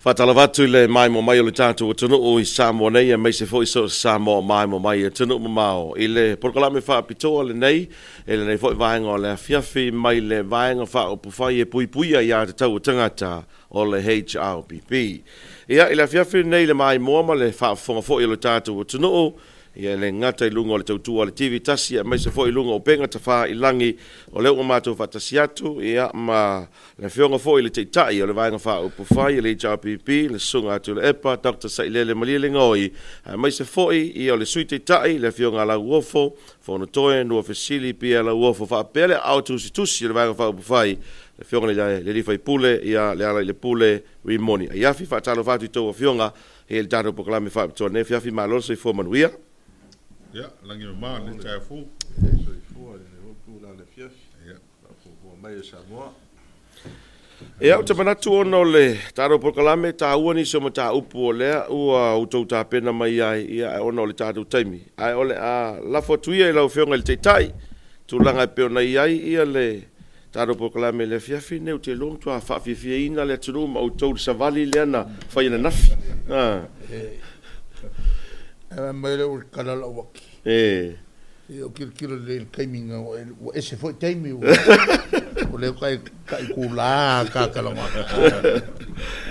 Faatalofa atu i le maimoa mai o le tatou atunuu i Samoa nei aemaise foi so o se Samoa o maimoa mai i atunuu mamao i le polokalame faapitoa lenei i lenei foi vaega o le afiafi mai le Vaega Faaupufai e Puipuia Aia Tatau a Tagata o le HRPP. Ia, i le afiafi lenei i le maimoa ma le faafofoga foi o le tatou atunuu, ia e le gata i luga o le tautua a le TV tasi aemaise foi i luga o upega tafailagi, o lea ua matou faatasi atu ia ma le afioga foi i le Taitai o le Vaega Faaupufai a le HRPP, le Susuga a Tuilaepa Dr. Sailele Malielegaoi, aemaise foi ia o le Sui Taitai, le afioga a Lauofo Fonotoe Nuafesili Pierre Lauofo, faapea le aao tusitusi o le Vaega Faaupufai, le afioga i le sui usufono ia Lealailepule Rimoni Aiafi. Faatalofa atu i tou afioga i le tatou polokalame faapitoa lenei afiafi. Malo le soifua manuia. Ia, lagi mama lenei taeao fou. Soifua i lenei foi itula o le afiafi. Ia. Faafogafoga mai e Samoa. Ia, ou te manatu ona o le tatou polokalame, e taua nisi o mataupu o lea ua outou tapena mai ai, ia, ae ona o le tatou taimi, ae o le a lafo atu ia i lau Afioga i le Taitai tulaga e pei ona i ai ia le tatou polokalame i le afiafi lenei. Ou te iloa ua matua faafiafiaina le atunuu ma outou i le savali lea na fai ananafi. Ae mai lea ua tala lau ati. Ia o tilotilo lelei i le taimi na ua ese foi taimi ua lea tai itula ta talanoa atu.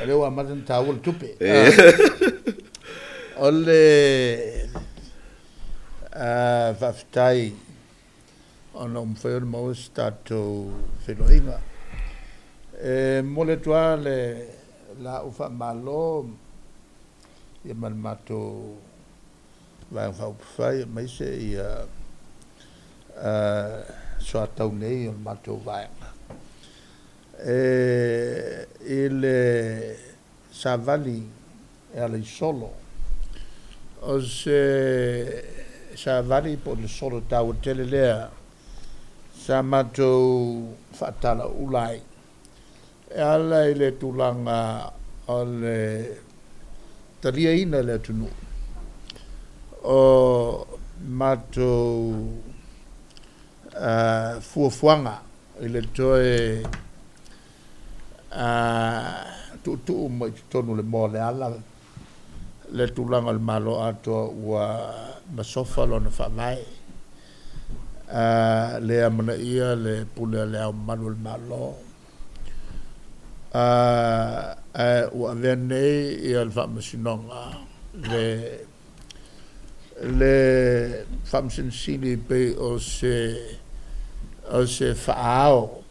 A lea ua amata ona taua le tupe. O le faafetai ona ua mafai ona maua se tatou feiloaiga. E momoli atu lava le laau faamalo ia ma le matou Vaega Faaupufai aemaise ia soatau nei o le matou vaega e i le savali e ala i solo. O se savali po o le solo taua tele lea sa matou faatalaula ai e ala i le tulaga o le taliaina e le atunuu o matou fuafuaga i le toe tuutuu mai i totonu o le moa o le ala le tulaga o le Malo atoa ua masofa lona faavae, le amanaia le pule a le Ao Mamalu o le Malo, ae ua avea nei ia le Faamasinoga le Faamasino Sili pei o se faaao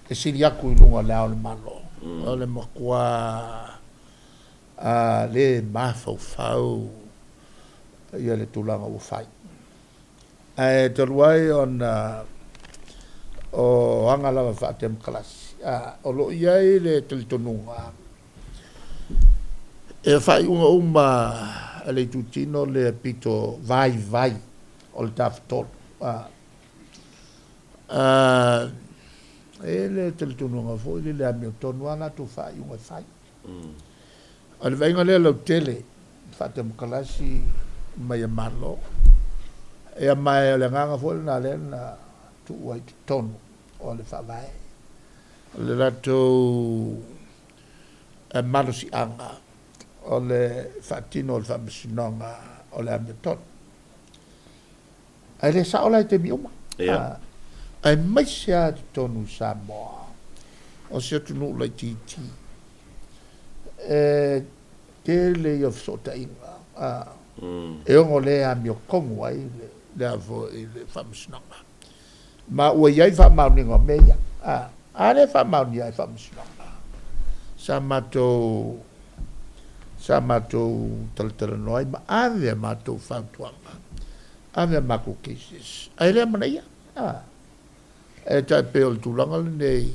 e sili atu i luga o le Ao o le Malo. O le matua le mafaufau ia le tulaga ua fai. Ae talu ai ona o aga lava faatemokarasi, o lo o i ai le talitonuga e faaiuga uma a le itutino le pito vaivai o le tafatolu. E le talitonuga foi le le amiotonu a latou faaiuga e fai. O le vaaiga lea lautele faatemokarasi mai a Malo. Ia ma o le agaga foi lena lea na tuu ai totonu o le faavae le latou malosiaga o le faatino o le faamasinoga o le amiotonu. Ae le sao la i taimi uma. Aemaise lava totonu i Samoa o se atunuu laitiiti e tele ia fesootaiga e ono le amiotonu ai le le faamasinoga. Ma ua i ai faamaoniga o mea ia. A le faamaonia ai faamasinoga, sa matou talatalanoa ai ma ave a matou fautuaga, ave a matou cases, ae le amanaia. E tai pei o le tulaga lenei,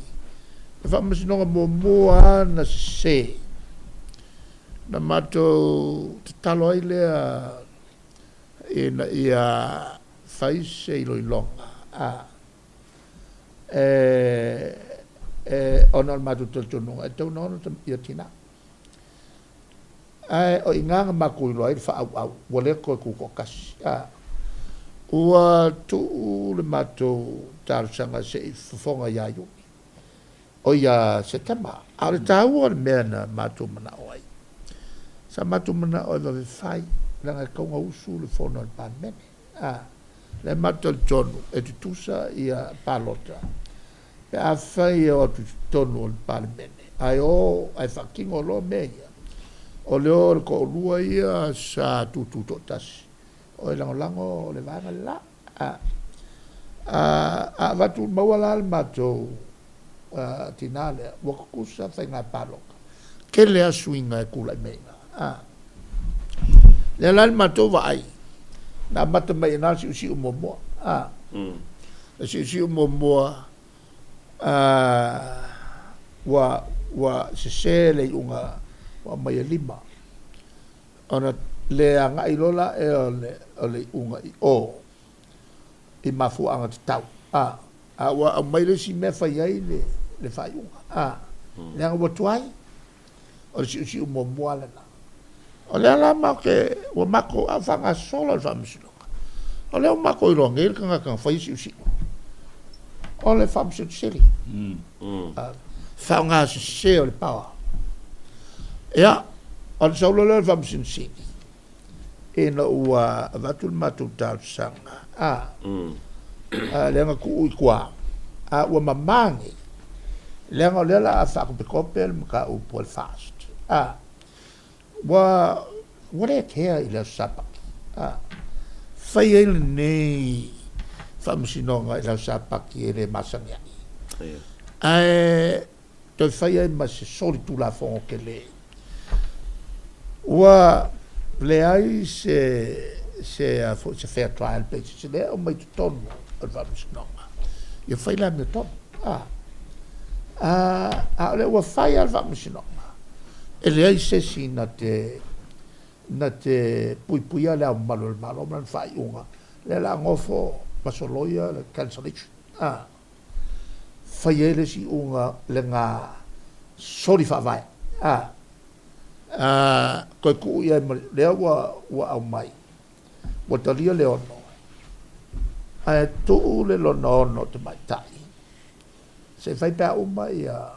le faamasinoga muamua na sese, na matou tatalo ai lea ina ia fai se iloiloga ona o le matou talitonuga e tatau ona ono ia tina. Ae o i ina na matou iloa ai le faaauau ua le toe tutoatasi. Ua tuu le matou talosaga se i fofoga ia Iuni. O ia Setema. A o le taua o le mea na matou manao ai, sa matou manao e vave fai, leaga e tatau ona usu le fono a le Palemene. A, lea matou te talitonu e tutusa ia palota pe afai e o atu i totonu o le Palemene, ae o ae faatino loa mea ia. O le o o le toalua ia sa tutu toatasi, o e lagolago le vaega le la. A, a avatu maua la le matou tina lea, ua tutusa faiga palota, tele lava suiga e tulai mai i ina. A, lea la le matou vaai, na amata mai i ina le siusiu muamua. A, le siusiu muamua, ua sese le iuga ua aumai e 5, ona le agai loa la ea o le iuga i o i mafuaaga tatau. A ua aumai le isi mea fai ai le faaiuga. A, leaga ua tuai, o le siusiu muamua lena. O lea la matou ua matou a faagasolo le Faamasinoga, o lea ua matou iloa nei le tagata na faia siusiu, o le Faamasino Sili. Faaaoga sese o le power. Ia, o le saulo lea o le Faamasino Sili, ina ua avatu le matou talosaga, lea na tuu i tua, a ua mamā nei, leaga o lea la a faakopekope le mataupu a le FAST. A, ua le kea i le Aso Sapati. A, fai ai lenei faamasinoga i le Aso Sapati e le masani ai. Ae toe fai ai ma se soli tulafono tele. Ua leai se fair trial basis lea o mai totonu o le faamasinoga. Ia fai la amiotonu. A o lea ua fai lava le faamasinoga, e leai se isi na te puipuia le Ao Mamalu o le Malo ma lana faaiuga, lea la nofo ma soloia le cancellation. A, fai ai le isi iuga lena soli faavae. A, toe tuu i ai ma lea ua aumai, ua talia le 6, ae tuu le lona 6 o tamaitai, se i fai pe a uma ia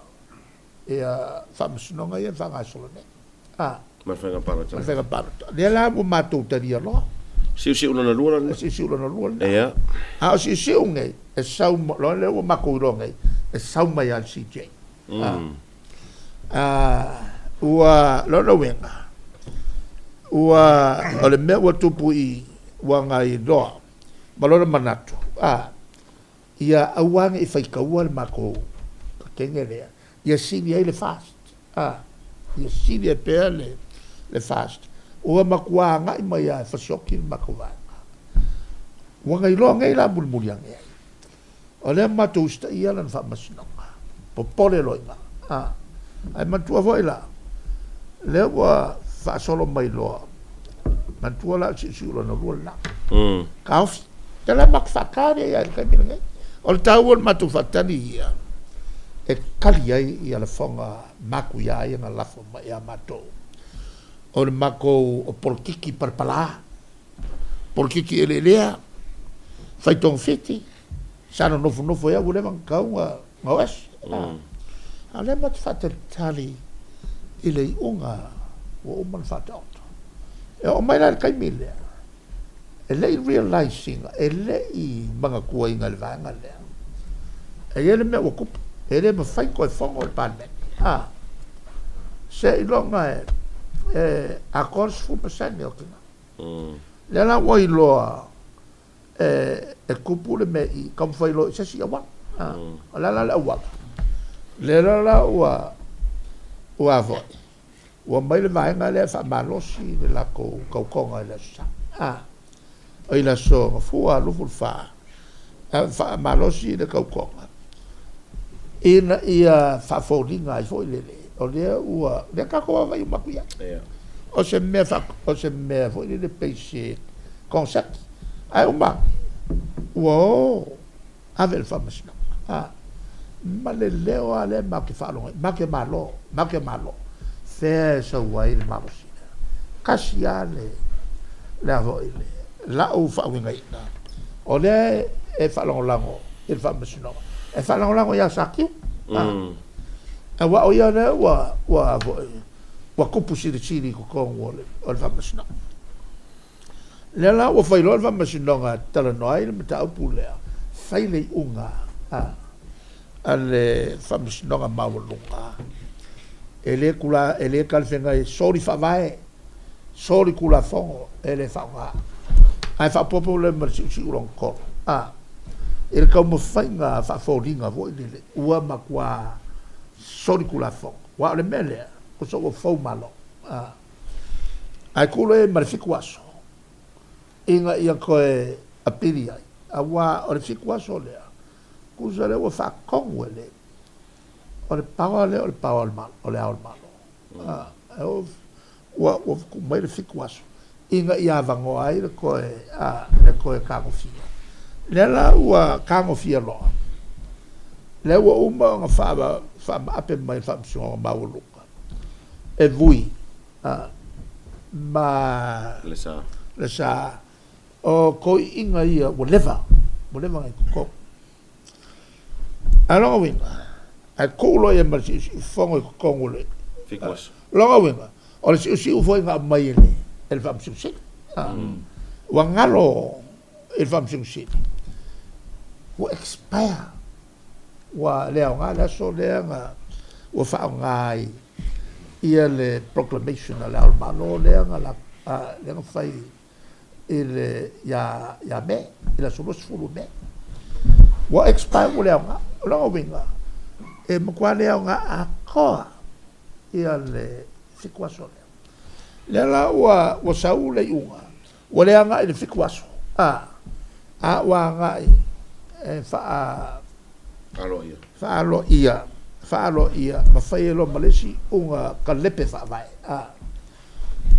faamasinoga ia faagasolo nei. A, ma le faiga palota. Ma le faiga palota. Lea la ua matou talia loa. Siusiu lona lua lena. Siusiu lona lua lena. Ia. A o siusiu nei, e sau, loa lea ua matou iloa nei, e sau mai lava le CJ. Ua lona uiga, ua o le mea ua tupu i ua nai loa, ma lona manatu, ia aua ne i faitaua le matou kakenge lea, ia sili ai le FAST. Ia sili ai pea le FAST. Ua matua agai mai lava e fasioki le matou vaega. Ua nai loa nei la mulimuli ane ai. O lea matou usitaia lana faamasinoga, popole loa i ina. Ae manatua foi la, lea ua faasolo mai loa, manatua la o le siusiu lona lua lena. Taofi. Te la matou faatali ai i le taimi lenei. O le taua o le matou faatali ia, e tali ai ia lafoga matuia ia na lafo mai ia matou. O le matou o polokiki palapala, polokiki eleelea, fai togafiti, sa nofonofo ai ua leva ona tatau ona o ese. A o lea matou te faatalitali i le iuga ua uma ona faataoto. E oo mai la i le taimi lea, e le i realize ina, e le i manatuaina i le vaega lea. E i ai le mea ua tupu, e le mafai toe fono le Palemene. A, seiloga e atoa le 10% o tina. Lea la ua iloa e tupu le mea i taumafai loa i se isi auala. O le a la le auala? Lea la ua foi, ua mai le vaega lea e faamalosi le latou tautoga i le Aso Sa. O i le Aso Gafua 24, faamalosi le tautoga, ina ia faafoliga ai foi lele, o lea ua, lea tatou vaavaai uma atu i ai. O se mea, o se mea foi lele pei se concept, ae uma ua o ave i le faamasinoga. Ma le leo lava lea matou te faalogo ai, matou te malo, matou te malo, fea e sau ai le malosi lea. Tasi lava le a foi le lau faauigaina, o lea e faalagolago i le faamasinoga, e faalagolago ia Sakiu. Auā o ia lea ua ua foi ua tupu silisili i totonu o le o le Faamasinoga. Lea la ua fai loa le Faamasinoga e talanoa ai le mataupu lea, fai le iuga a a le Faamasinoga Maualuga, e le tula e le talafeagai e soli faavae, soli tulafono e le faaaoga. Ae faaopoopo lea ma le siusiu lona tolu, a i le taumafaiga faafoliga foi lele ua matua soli tulafono. Aua o le mea lea, tusa ua fou malo, a ae tuu loa i ai ma le 7 aso ina ia toe apili ai, aua o le 7 aso lea, tusa lea ua faatonu e le o le power lea o le power o le Malo, o le Ao o le Malo. A, ua ua tuu mai le 7 aso ina ia avanoa ai le toe a le toe tagofia. Lea la ua tagofia loa, lea ua uma ona faamaape mai e le Faamasinoga Maualuga e vui a ma Le sa. Le sa o toeaiina ia ua leva ona i totonu. A o lona uiga, ae tuu loa i ai ma le siusiufono i totonu o le 7 aso. Lona uiga, o le siusiu foi na aumai e le e le Faamasino Sili. Ua galo i le Faamasino Sili, ua expire, ua le aoga le aso lea na ua faaaoga ai ia le proclamation a le Ao o le Malo lea na lea na fai i le ia ia Me, i le aso 20 o Me. Ua expire ua le aoga. O lona uiga, e matua le aoga atoa ia le 7 aso lea. Lea la ua ua sau le iuga, ua le agai i le 7 aso, a a ua agai e faa Aloaia. Faaloaia, faaloaia ma fai ai loa ma le isi iuga kalepe faavae, a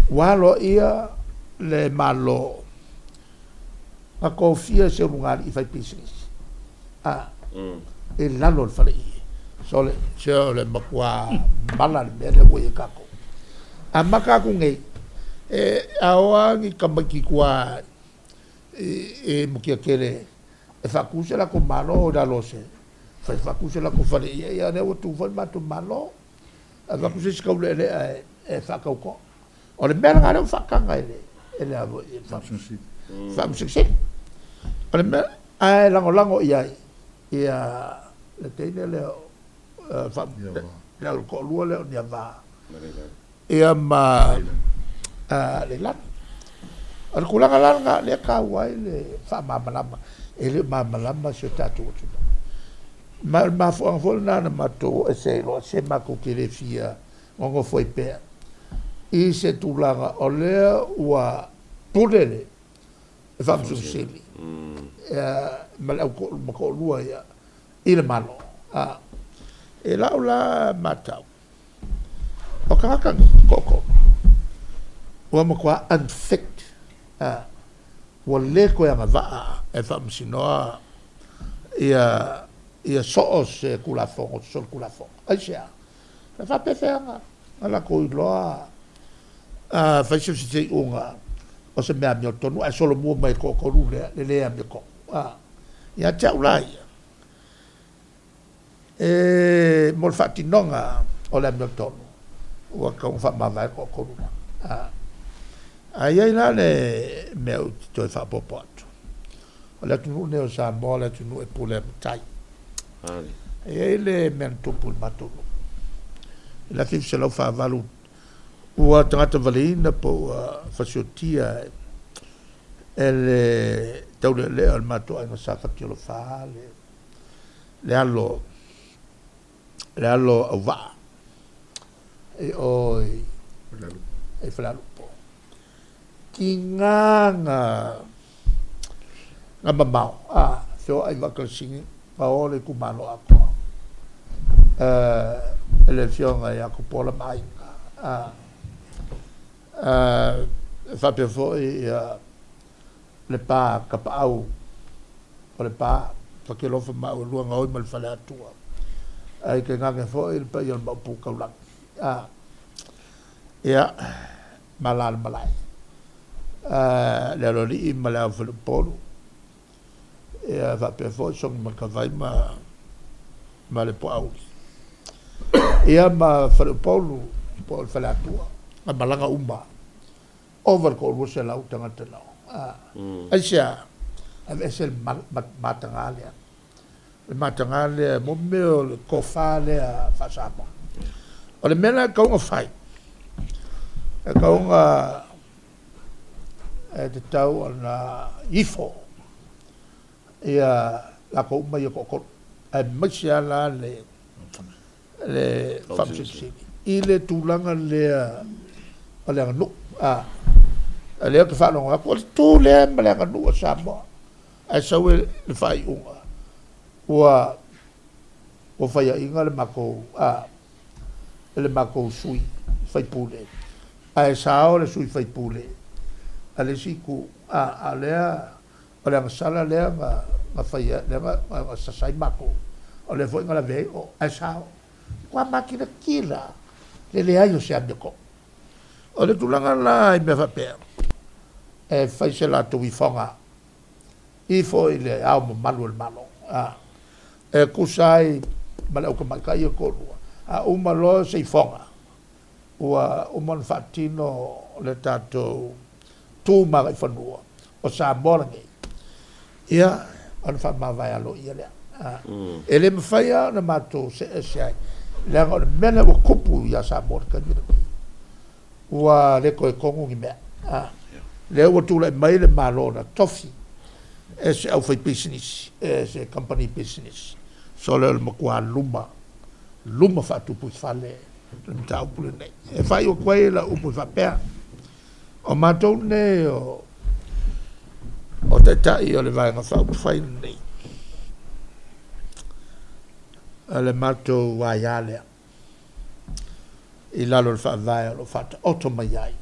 ua aloaia le Malo na tofia se ulugalii fai pisinisi a i lalo o le faleie. Sole, se o le matua mala le mea lea ua i ai tatou. A maka atu nei, e a o lava ni tamaiti i tua i Mutiatele e faatu se latou Malo i lalo o se fai faatu se latou faleie, ia lea ua tu foi le matou Malo, avatu se isi taulealea e faatauto. O le mea lena lea ua faataga e le e le a foi e le Faamasino Sili. O le mea ae lagolago i ai ia le teine lea le au toalua lea o Niava ia ma Leilani. O le tulaga la lena lea e taua ai le faamalamalama, e le o malamalama si o tatou atunuu. Ma o le mafuaaga foi lena na matou o ese ai loa, se matou te le fia nonofo ai pea i se tulaga o lea ua pule le Faamasino Sili ma le au toalua ia i le Malo. I lau la matau, o tagata nei toatolu ua matua unfit, ua le toe agavaa e faamasinoa ia ia so o se tulafono, solitulafono. Aisea? E faapefea ona latou iloa fai se feseseaiga o se mea amiotonu ae solomua mai e toatolu lea le le amiotonu. Ia te au la ia, e mo le faatinoga o le amiotonu, ua tatau ona faamavae le toatolu lea. Ae i ai la le mea ou te toe faaopoopo atu, o le atunuu lenei o Samoa o le atunuu e pule e matai. E i ai le mea na tupu i le matou nuu i le 1948, ua tagata valeina po ua fasiotia e le taulealea o le matou aiga Sa Fatialofa le alo le alo auvaa i o i Falealupo. Tiga na mamao a feoai vaatalasini ma o le itumalo atoa e le afioga ia Tupuola ma Aiga faapea foi ia le pa tapaau o le pa Fatialofa ma au e lua gaoi ma le faleatua ae tainane foi le paia o le Maopu Taulagi ia ma la le malae le aloalii ma le ao faleupolu ia faapea foi Sogi Makavai ma le Poauli. Ia ma Faleupolu po o le Faleatua na malaga uma ova le 200 tagata na o. Aisea? Aveese le mataga lea. Le mataga lea mo mea o le tofa lea faa-Samoa. O le mea la e tatau ona fai, e tatau ona e tatau ona ifo ia latou uma ia toatolu, aemaise lava la le le Faamasino Sili i le tulaga lea o le aganuu. A lea ou te faalogo atu o le tu lea ma le aganuu a Samoa, ae sau le faaiuga ua faiaina le matou le matou sui faipule, ae sao le sui faipule a le isi itu, a lea o le agasala lea na faia lea na sasa ai matou, o lea foi na lavea ai o, ae sao. Ua makilatila le leai o se amiotonu. O le tulaga la i mea faapea, e fai se latou ifoga, ifo i le ao mamalu o le Malo, e tusa ai ma le autamaitai ia toalua, a uma loa se ifoga, ua uma ona faatino le tatou tu ma agaifanua o Samoa lenei, ia ona faamavae aloaia lea. E le mafai lava ona matou see ese ai, leaga o le mea lea ua tupu ia Samoa i le taimi lenei, ua le toe tonu ni mea. Lea ua tulai mai le Malo na tofi e se aufaipisinisi, e se company business, so lea o le matua luma, luma faatupu i fale le mataupu lenei. E faaiu atu ai lau upu e faapea, o matou nei o taitai o le Vaega Faaupufai lenei, o le matou aia lea i lalo o le faavae o lo o faataoto mai ai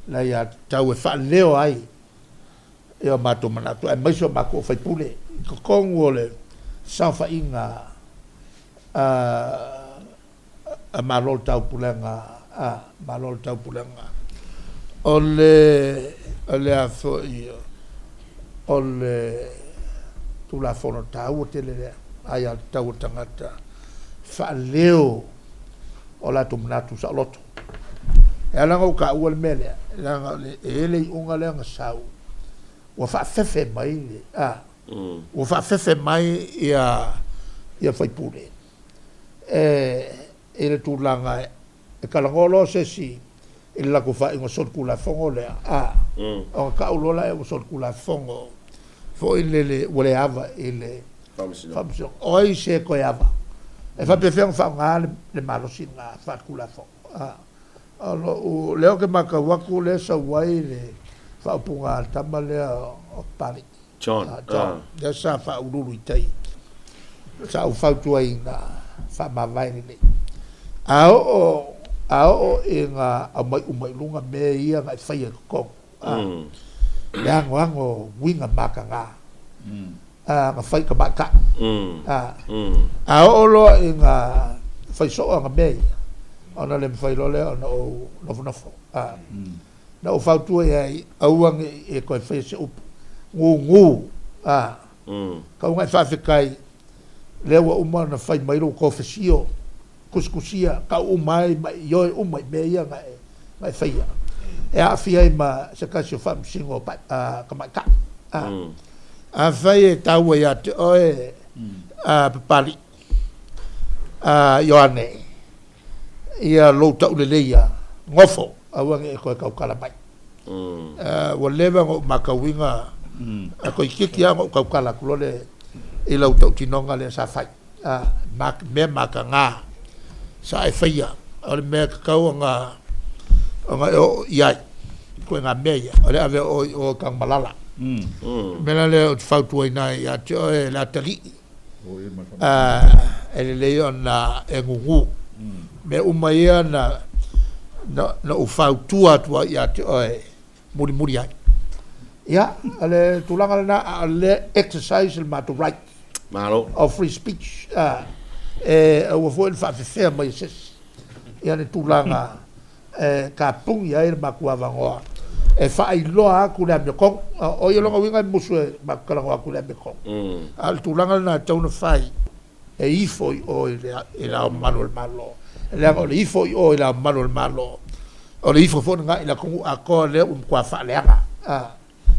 la ia tatau e faaleo ai e o matou manatu, aemaise o matou faipule i totonu o le saofaiga a Malo o le Taupulega, Malo o le Taupulega, o le a foi o le Tulafono taua tele lea aia tatau o tagata faaleo o latou manatu saoloto. E ala ona ou taua le mea lea, leaga e le iuga lea na sau, ua faafefe mai le ua faafefe mai ia faipule e i le tulaga e talanoa loa se isi i le latou faaiuga solitulafono lea, ona tau loa lea ua solitulafono foi lele ua le ava i le faamasinoga. O ai se toe ava e faapefea ona faaaoga le malosi lena faatulafono. O lou lea ou te matau atu lea sau ai le faaupuga a le tama lea o Papalii John, lea sa faaululu i tai, sa ou fautuaina faamavae lelei. A oo ina aumai uma i luga mea ia na e faia i totonu, le anoano uiga mataga na fai tamaitai, a oo loa ina fai soo aga mea ia, ona le mafai loa lea ona ou nofonofo. Na ou fautua i ai, aua ne i e toe faia se upu gugu, kauga e faafetai lea ua uma ona fai mai lou kofesio, kusikusia, tau uma ai ma ioe uma i mea ia na e faia, e aafia ai ma se tasi o faamasino tamaitai. Afai e taua ia te oe Papalii Ioane, ia lou tauleleia nofo, aua ne i e toe tautala mai. Ua leva ona ou matauina toeitiiti lava ona ou tautala atu loa le i lau tautinoga lea sa fai, mea mataga sa e faia, o le mea tatau ona e oo i ai ituaiga mea ia, o le ave o i o Tanumalala. O le mea la lea ou te fautuaina ai ia te oe le atalii, e lelei ona e gugu. Mea uma ia na ou fautua atu ai ia te oe mulimuli ai. Ia, o le tulaga lena, a o le exercise le matou right of free speech, e aua foi le faafefea mai e se isi ia le tulaga e tapuni ai le matou avanoa e faailoa atu le amiotonu. O ia lona uiga e musu e matou talanoa atu i le amiotonu, a o le tulaga lena e tatau ona fai. E ifo i o i le ao mamalu o le Malo. E leaga o le ifo i o i le ao mamalu o le Malo, o le ifo foi lena i le atunuu atoa lea ua matua faaleaga,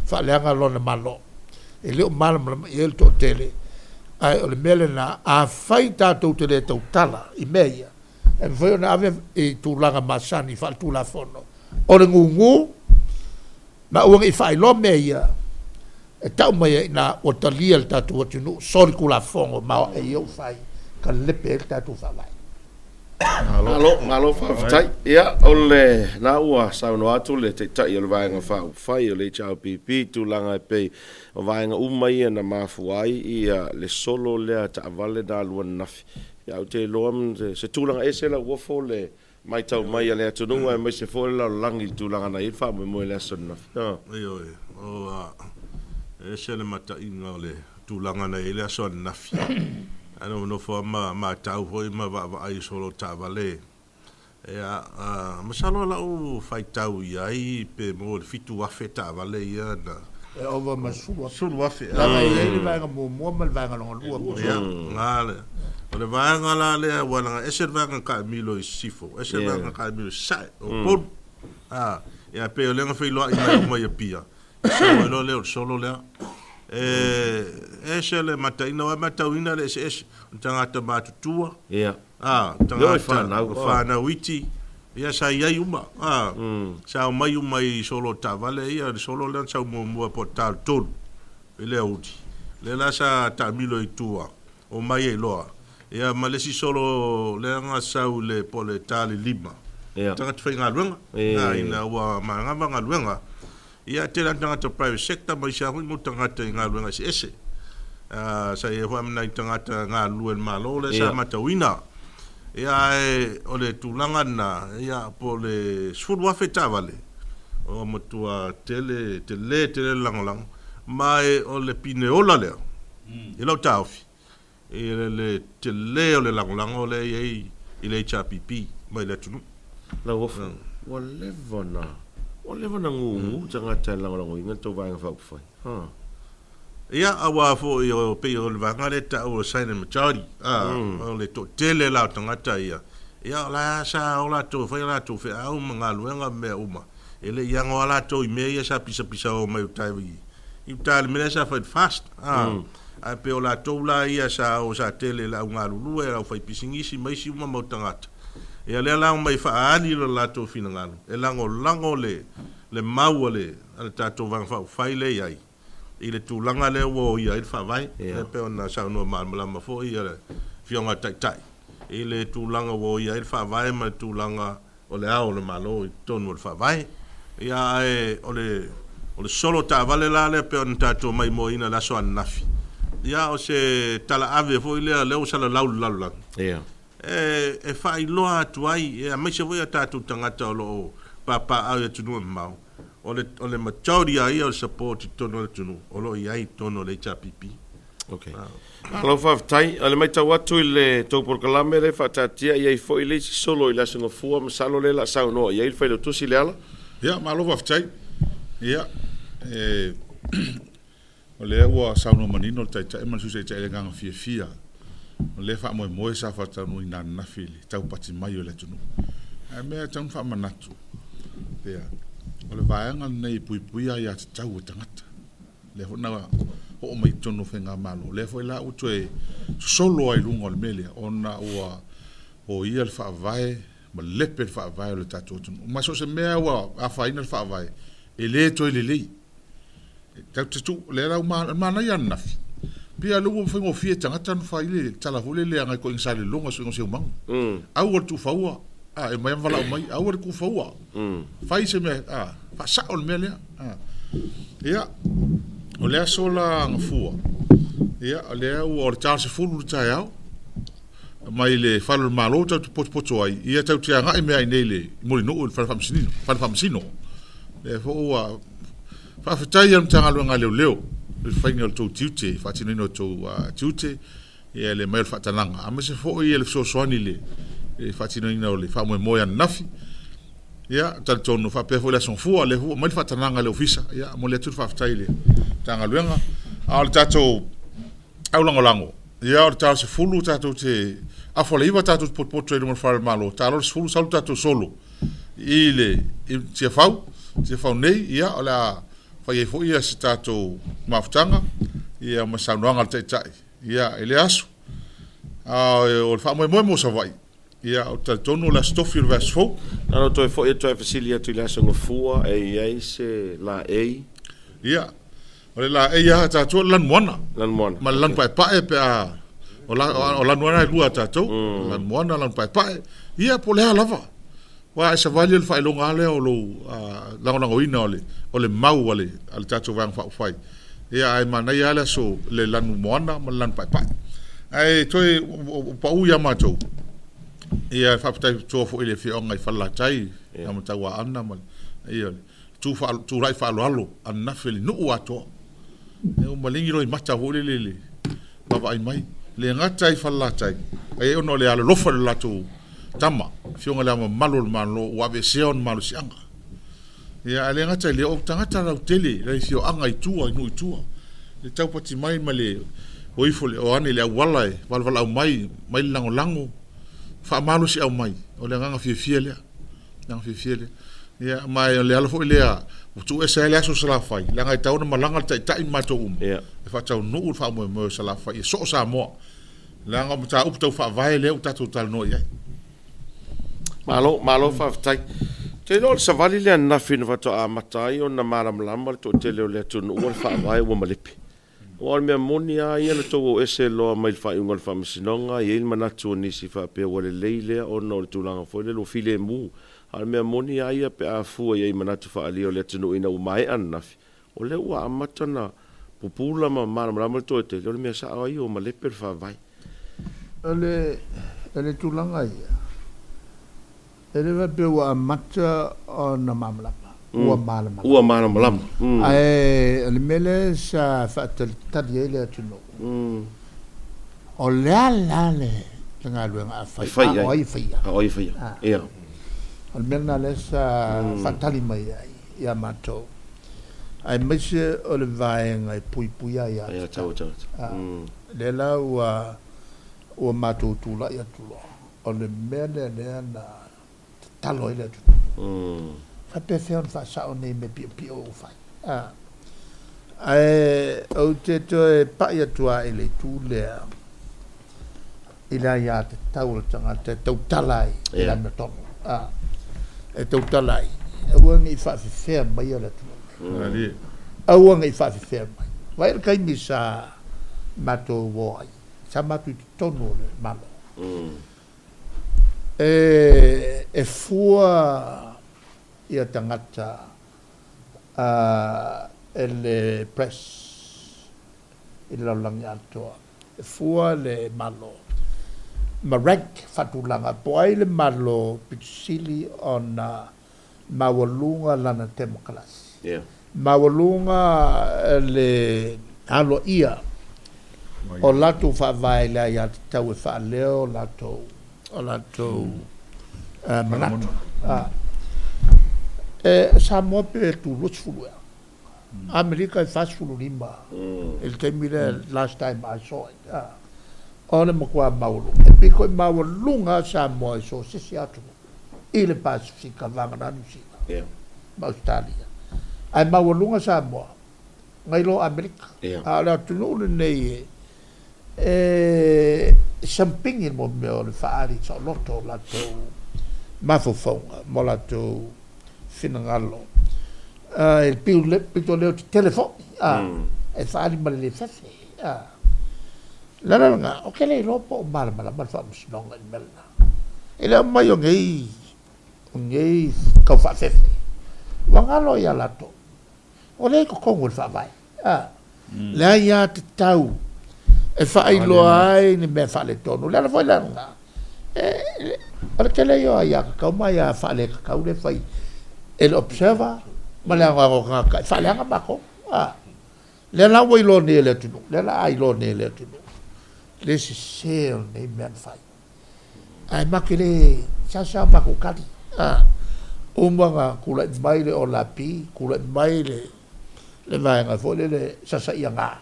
faaleaga lona Malo. E le o malamalama i ai le toatele, ae o le mea lena, afai tatou te le tautala i mea ia, e mafai ona ave i tulaga masani faaletulafono, o le gugu, ma aua ne i faailoa mea ia, e tau mai ai i ina ua talia le tatou atunuu solitulafono maoae ia ua fai, kalepe ai le tatou faavae. Malo, malo faafetai. Ia, o lena ua saunoa atu le Taitai o le Vaega Faaupufai o le HRPP i tulaga e pei o vaega uma ia na mafua ai ia le solo lea taavale na alu ananafi. Ia, ou te iloa se tulaga ese lauofo le matau mai a le atunuu aemaise foi le lalolagi i le tulaga na i ai le faamoemoe i le aso ananafi. Ioe, o ese le mataina o le tulaga na i ai le aso ananafi. Ae nofonofo lava ma matau foi ma vaavaai i solo taavale. Ia, masalo lau faitau i ai pe maua i le 7,000 taavale ia na. E ova ma le 10,000. 10,000. Leaga e i ai le vaega muamua ma le vaega lona lua. Ia, na le. O le vaega la lea, ua laga ese le vaega taamilo i sisifo, ese le vaega taamilo i sasae, o Upolu. Ia, pei o lea na feiloai mai uma i Apia, sau ai loa lea o le solo lea. E ese le mataina, aua e matauina le eseese, o tagata matutua, tagata fanau iti, ia sa i ai uma. Sa omai uma i solo taavale ia, le solo lea na sau muamua po o le ta o le 3 i le aoauli. Lea la sa taamilo i tua, omai ai loa. Ia ma le isi solo lea na sau i le po o le ta le 5, tagata faigaluega, ina ua manava galuega. Ia, tele lava tagata private sector ma isi lava foi mau tagata i galuega eseese. Sa i ai foi ma nai tagata galulue i le Malo lea sa matauina. Ia, ae o le tulaga lena, ia, po o le 10,000 taavale, o matua tele, tele, tele le lagolago. Ma e o le pineola lea, i lau taofi, i le tele o le lagolago lea e i ai i le HRPP mai le atunuu. Lauofo, ua leva na, ua leva na gugu tagata e lagolagoina le tou Vaega Faaupufai. Ia, aua foi o pei o le vaega lea e tau o le silent majority, o le toatele la o tagata ia, ia o la sa o latou e fai a latou feau ma galuega ma mea uma. E le i ago lava latou i mea ia sa pisapisa mai uta i uta i le mea lea sa fai i le FAST. Ae pei o latou la ia sa o sa tele i le au galulue, le au faipisinisi ma isi uma mau tagata. Ia lea la omai faaali lo latou finagalo, e lagolago le mau a le tatou Vaega Faaupufai lea e i ai, i le tulaga lea ua oia ai le faavae. E pei ona saunoa malamalama foi le Afioga i le Taitai i le tulaga ua oia ai le faavae ma le tulaga o le ao o le Malo i totonu o le faavae. Ia, ae o le solo taavale la lea pei ona tatou maimoaina i le aso ananafi. Ia, o se talaave foi lea lea ua salalau i le lalolagi. E faailoa atu ai, aemaise foi a tatou tagata o lo o papaaao i atunuu e mamao, o le majority lava ia o le support i totonu o le atunuu o lo o i ai i totonu o le HRPP. Okay. Malo faafetai. O le matau atu i le tou polokalame lea e faataatia i ai foi le isi solo i le Aso Gafua, masalo lea o le a saunoa i ai le Failautusi Leala. Ia, malo faafetai. Ia, o lea ua saunoa manino le Taitai ma le Sui Taitai i le agaga fiafia o lea faamoemoe sa faataunuuina ananafi i le taupati mai o le atunuu. Ae mea e tatau ona faamanatu, ia, o le vaega lenei e puipuia aiatatau a tagata. Lea foi na oo mai i totonu o faigamalo, lea foi la ua toe sosolo ai i luga o le mea lea, ona ua oia le faavae ma lepe le faavae o le tatou atunuu. Ma so o se mea ua afaina le faavae, e le toe lelei. Tatou te tuu, lea la ua manaia ananafi, pei lea ua faigofie e tagata ona fai le tala foi lele agai toeaiina Salelologa suiga o Seumaga. Aua le tuufaua, e omai lava ma valaau mai, aua le tuufaua. Fai se mea, faasao le mea lea. Ia, o le aso la Gafua, ia, o lea ua o le ta o le 10 i le taeao, mai le fale o le Malo tatou te potopoto ai, ia tatou te agai mea ai nei i le Mulinuu i le fale faamasino. Lea foi ua faafetai i le Matagaluega a Leoleo i le faiga o le tou tiute, faatinoina o tou tiute, ia le mai o le faatanaga, aemaise foi le fesoasoani i le faatinoina o le faamoemoe ananafi. Ia, talitonu faapea foi le Aso Gafua, lea foi ua aumai le faatanaga a le Ofisa, ia, momoli atu le faafetai i le Matagaluega. A o le tatou aulagolago, Ia, o le tala 10 tatou te afa le 9 tatou te potopoto ai luma o le fale o le Malo, tala le 10 sau le tatou solo i le i Tiafau nei, ia o le a fai ai foi ia se tatou mafutaga ia ma saunoaga a le Taitai ia i le aso. A o le faamoemoe mo Savaii, ia o talitonu o le aso tofi o le vaiaso fou. Na ona toe foi atu ai fesili atu i le aso Gafua e i ai se laei? Ia, o le laei lava tatou o le lanumoana. Lanumoana. Ma le lanu paepae pe a o lanumoana e lua a tatou, lanumoana, lanu paepae. Ia po o le a lava. Aua e savali o le faailoga lava lea o lou lagolagoina o le mau a le tatou Vaega Faaupufai. Ia ae manaia lava le aso le lanumoana ma le lanu paepae. Ae toe pau ia matou, ia faafetai toa foi i le afioaga i Falelatai, na Matauaana ma ia tulai faaaloalo ananafi le nuu atoa. E ua maligi loa i mata foi lele le vaavaai mai. Le gata i Falelatai, ai ona o le alolofa i le latou tama, afioga i le Ao Mamalu o le Malo ua aveesea ona malosiaga. Ia ae le gata i lea, o tagata lautele, le afioaga i tua, i nuu i tua. Le taupati mai ma le o ifo o ane i le auala e valavalau mai, mai le lagolago, faamalosiau mai, o le agaga fiafia lea. Le agaga fiafia lea. Ia, ma o le ala foi lea, ua tuuese ai le aso Salafai, leaga e tatau ona malaga le Taitai ma matou uma, e faataunuu le faamoemoe o Salafai, e soo Samoa. Leaga o mataupu tau faavae lea ua tatou talanoa i ai. Malo, malo faafetai. Te iloa o le savali lea ananafi na faatoa amata ai ona malamalama le toatele o le atunuu o le faavae ua malepe. Aua o le mea moni lava ia na tou o ese loa mai le faaiuga o le Faamasinoga, e i ai le manatu o nisi faapea ua lelei lea ona o le tulaga foi lele ua filemu. A o le mea moni lava ia pe a fua i ai i manatu faaalia o le atunuu ina ua maea ananafi, o lea ua amata na pupula ma malamalama le toatele, o le mea sao lava ia ua malepe le faavae. O le tulaga ia, e le faapea ua amata ona malamalama, ua malamalama. Ua malamalama. Ae o le mea lea sa faatalitali ai le atunuu, o le a la le galuega a fai, a o ai e faia. A o ai e faia. Ia. O le mea lena lea sa faatali mai ai ia matou. Aemaise o le vaega e puipuia ai ia tatau. Lea la ua matou tulai atu loa, o le mea lea lea na tatalo ai le atunuu. Faapefea ona faasao nei mea piopio ua fai. Ae ou te toe pai atu lava i le itu lea, i le aiatatau o le tagata e tautala ai i le amiotonu. E tautala ai, aua ne i faafefea mai le atunuu. Aua ne i faafefea mai. Vai le taimi sa matou o ai, sa matou i totonu o le Malo. E fua ia tagata e le press i le lalolagi atoa. E fua le Malo ma rank faatulaga po ai le Malo pitusili ona maualuga lana temokarasi. Maualuga le aloaia o latou faavae i le aiatatau e faaleo o latou manatu. Samoa pe tu 20 ea. Amerika e 45 i le taimi lea, last time I saw it. O le matua maualuga. E pito i maualuga Samoa i so o se isi atunuu i le Pasifika, vagana Niu Sila ma Australia. Ae maualuga Samoa nai lo Amerika. A o le atunuu lenei e sampingi mo mea o le faaali saoloto o latou mafaufauga ma latou finagalo. E pito leo tetele foi, e faaali ma le le fefe. La la lena, o ke le iloa po o malamalama le Faamasinoga i le mea lena. E le aumai o nei kau faafefe. Ua galo ia latou. O lea i totonu o le faavae. Le aiatatau e faailoa ai ni mea faaletonu. Le ala foi la lena, o le tele ia o aiatatau ma aia faaletatau le fai e le observer ma le anoano o tagata e faaleaga matou. Lea la ua iloa nei e le atunuu, lea la a iloa nei e le atunuu le sese o lenei mea na fai. Ae matou te le seasea matou tali. Uma na tulai mai le Olapi, tulai mai le vaega foi lele sasaiaga.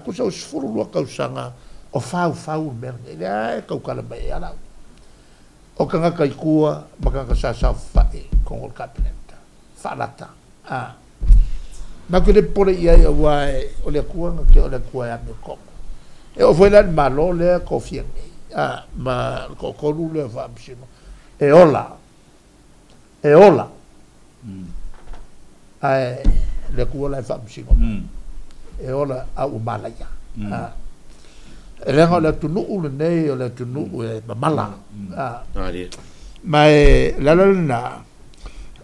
Kusa o 12 tausaga o faufau le mea lenei, lea e tautala mai ai ala. O tagata i tua ma tagata sa saofafai i totonu o le Kapeneta, faalata. Matou te le popole i ai aua o le Atua na te o le Atua e amiotonu. E oo foi la i le Malo lea e tofia nei, ma le toatolu lea o Faamasino, e ola, e ola. Ae le Atua la e faamasino mai, e ola a ua malaia. E leaga o le atunuu lenei o le atunuu e mamala. Ma e le ala lena,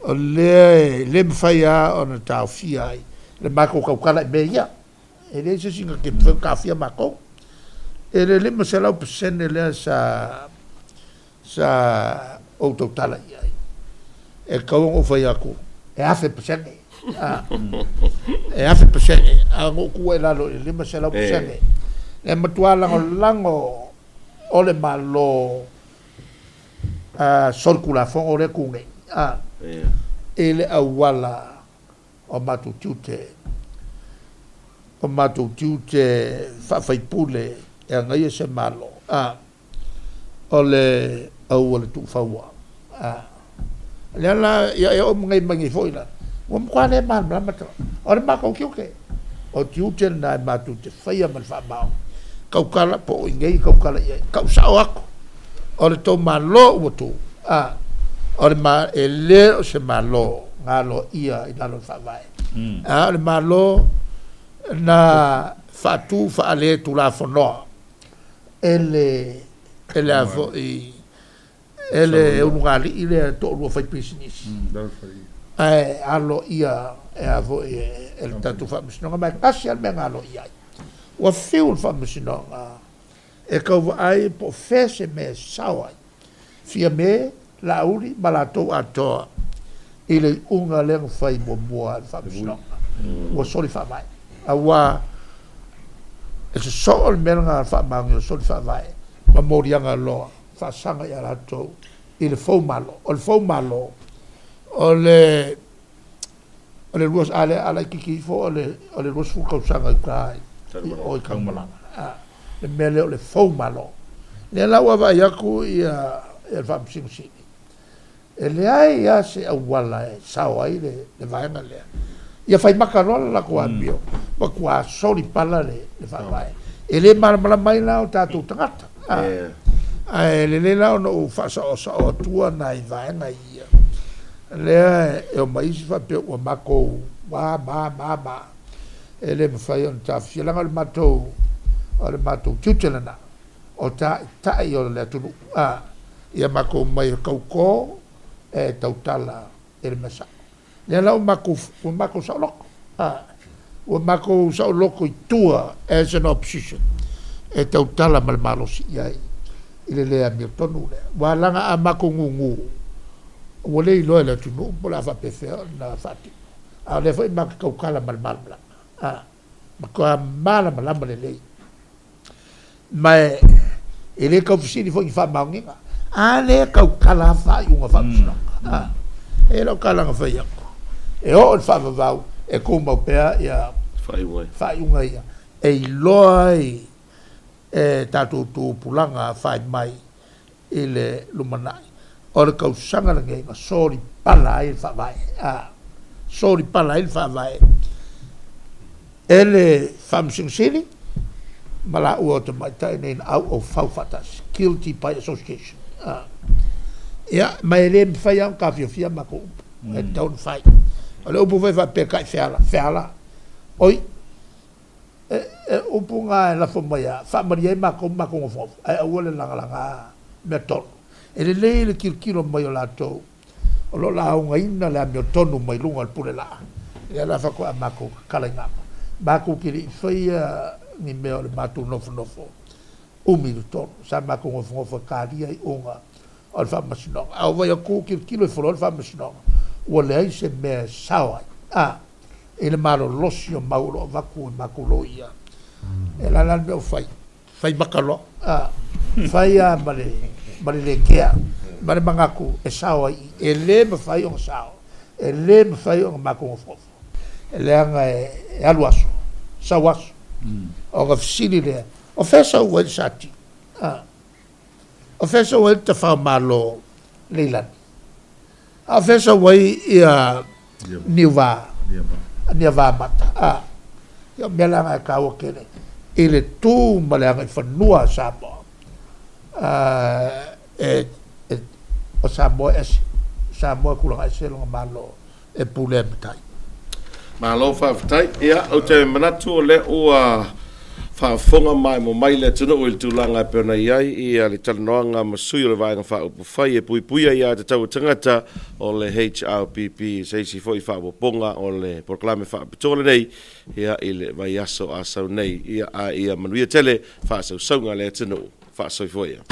o lea e le mafai lava ona taofia ai le matou tautala i mea ia. E leai se isi na te mafai ona taofia matou. E le 500% lea sa ou tautala i ai. E tatau ona ou fai atu, e 1000%. E 1000%. A na ou tuua i lalo i le 500%. E matua lagolago o le Malo solitulafono lea tu nei. I le auala o matou tiute, o matou tiute faafaipule e agaia se Malo. O le auala tuufaua. Lea la, ia e oo mai nei foi la, ua matua le malamalama tagata. O le matou tiute, o tiute lena e matou te faia ma le faamaoni. Tautala po o i nei tautala i ai. Tau sao atu, o le tou Malo ua tu, o le e le o se Malo na aloaia i lalo o le faavae. O le Malo na faatu faale tulafonoa e le a foi e le ulugalii lea toalua fai pisinisi. Ae aloaia e a foi e le tatou Faamasinoga, ma e tasi lava le mea na aloaia ai. Ua fiu le Faamasinoga e tau vaai po o fea se mea e sao ai. Fia me, Laauli ma latou atoa i le iuga lea na fai muamua e le Faamasinoga. Ua soli faavae. Aua e sosoo le mea lena faamaoni o soli faavae ma moliaga loa faasaga ia latou i le fou Malo. O le fou Malo, o le lua, a laitiiti ifo o le 20 tausaga i uta o i Taumalaga. Le mea lea o le fou Malo. Lea la ua vaai atu ia le Faamasino Sili. E leai lava se auala e sao ai le vaega lea. Ia fai maka loa le latou amio, matua soli pala le faavae. E le malamalama ai la o tatou tagata. Ae lelei la ona ou faasaosao atua nai vaega ia. Lea e omai isi faapea ua matou ma. E le mafai ona taofia. Leaga o le matou tiute lena. O taitai o le atunuu. Ia matou mai kaukō e tautala e le mea sao. Lea la ua matou saoloko. Ua matou saoloko i tua as an opposition. E tautala ma le malosi i ai i le le amiotonu lea. Ua laga a matou gugu, ua le iloa e le atunuu po o le a faapefea ona faatino. A o lea foi matou tautala ma le malamalama. Matua malamalama lelei. Ma e le taufesili foi i faamaoniga. A lea tautala faaiuga faamasinoga. E lau kalaga fai atu. E oo le faavavau e tumau pea ia faaiuga ia. E iloa ai e tatou tupulaga fai mai i le lumanai. O le tausaga lenei na soli pala ai le faavae. Soli pala ai le faavae. E le Faamasino Sili ma laua o tamaitai nei na auau fau faatasi. Guilty by association. Ia, ma e le mafai lava ona taofiofia matou upu. E tatau ona fai. O le upu foi faapea kai feala, feala. Oi, e upu ngā e lafo mai a, faamalie ai matou matou nofonofo. Ae aua le lagalaga mea tonu. E lelei le tilotilo mai o latou. O lo o laugaina le amiotonu mai luga o le pule laa. Lea la faatoa matou tatala i gama. Matou te le i faia ni mea o le matou nofonofo. Umi le tonu. Sa matou nofonofo e kalia i uga o le faamasinoga. A o vai atu tilotilo i foloa le faamasinoga. Ua leai se mea e sao ai. I le malolosi o mau o lo o avatu i matou loia. E la la le mea o fai. Fai maka loa. Fai a ma le lekea. Ma le manatu e sao ai. E le mafai ona sao. E le mafai ona matou nofonofo. E leaga e alu aso. Sau aso. O ka fesili lea, o fea sau ai le sati? O fea sau ai le tafao malo Leilani? A o fea sau ai ia Niuvā, Niavamata? Ia o mea la na e taua tele i le tu ma le agaifanua a Samoa. O Samoa e ese, Samoa e tulaga ese lona Malo e pulea e matai. Malo faafetai. Ia, ou te manatu o lea ua faafofoga maimoa mai le atunuu i le tulaga e pei ona i ai ia le talanoaga ma sui o le Vaega Faaupufai e Puipuia Aia Tatau a Tagata o le HRPP, se isi foi faaopoopoga o le polokalame faapitoa lenei ia i le vaiaso a sau nei. Ia, a ia manuia tele faasausauga a le atunuu. Faasoifua ia.